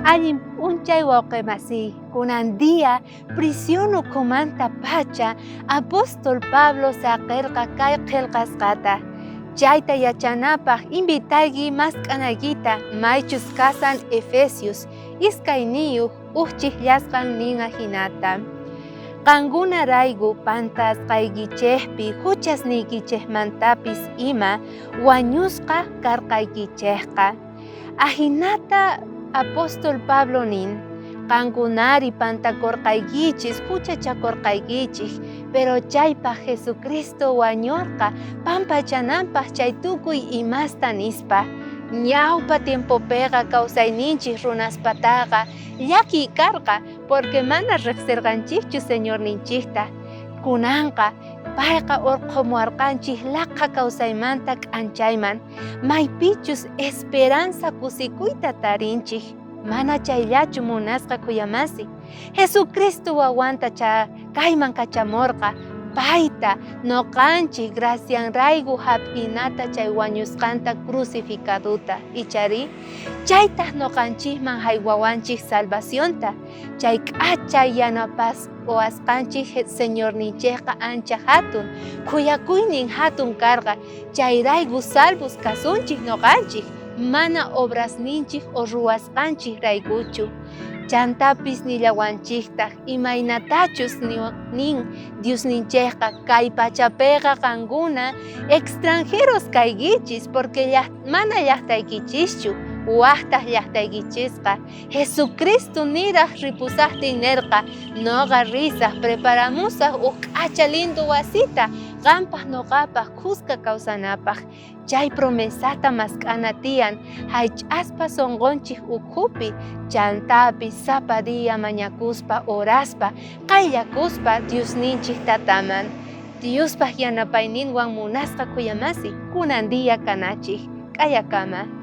Allin p'unchay wawqe masiy, kunan día prisión ukhumanta pacha apóstol Pablo saqerqa kay qhelqasqata. Chayta yachanapaj invitayki mask'anaykita maychus kasan Efesios iskayniyuq uj chijllasqan nin ajinata. Qankunarayku pantasqaykichejpi juchasniykichejmantapis ima wañusqa karqaykichejqa. Ajinata apóstol Pablo nin, qankunari pantakorqaykichis, juchachakorqaykichej, pero chaypaj Jesucristo wañorqa pampachananpaj chay tukuy imasta nispa. Ñawpa tiempopeqa kawsayninchik runaspataqa llakiy karqa porque mana rejserqanchikchu Señorninchikta. Kunanqa payqa urqhumuwarqanchik laqha kawsaymanta k'anchayman, maypichus esperanza kusikuyta tarinchik. Mana chayllachu munasqa khuyamasi. Jesucristo wawanta kayman kachamorqa, payta noqanchik gracianrayku jap'inata chay wañusqanta crucificaduta. Icharí? Chaytaj noqanchikman jaywawanchik salvacionta. Chay k'acha yanapasqanchik Señorninchejqa ancha jatun, khuyakuynin jatun karqa, chayrayku salvos kasunchik noqanchik, mana obrasninchik o ruwasqanchejraykuchu. Chantapis nillawanchejtaj imaynatachus nin Diosninchejqa kay pachapeqa qankuna extranjeros kaykichis porque mana llajtaykichischu, wajtaj llajtaykichisqa. Jesucristo niraj ripusajtin nerqa, noqa risaj, preparamusaj uj k'acha lindo wasita qanpaj noqapaj khuska kawsanapaj. Chay promesata mask'ana tiyan jaych'aspa sonqonchej ukhupi, chantapis sapa día mañakuspa, oraspa, qayllakuspa Diosninchej Tataman. Diospaj yanapayninwan munasqa khuyamasi kunan día kanachej. K'ayakama.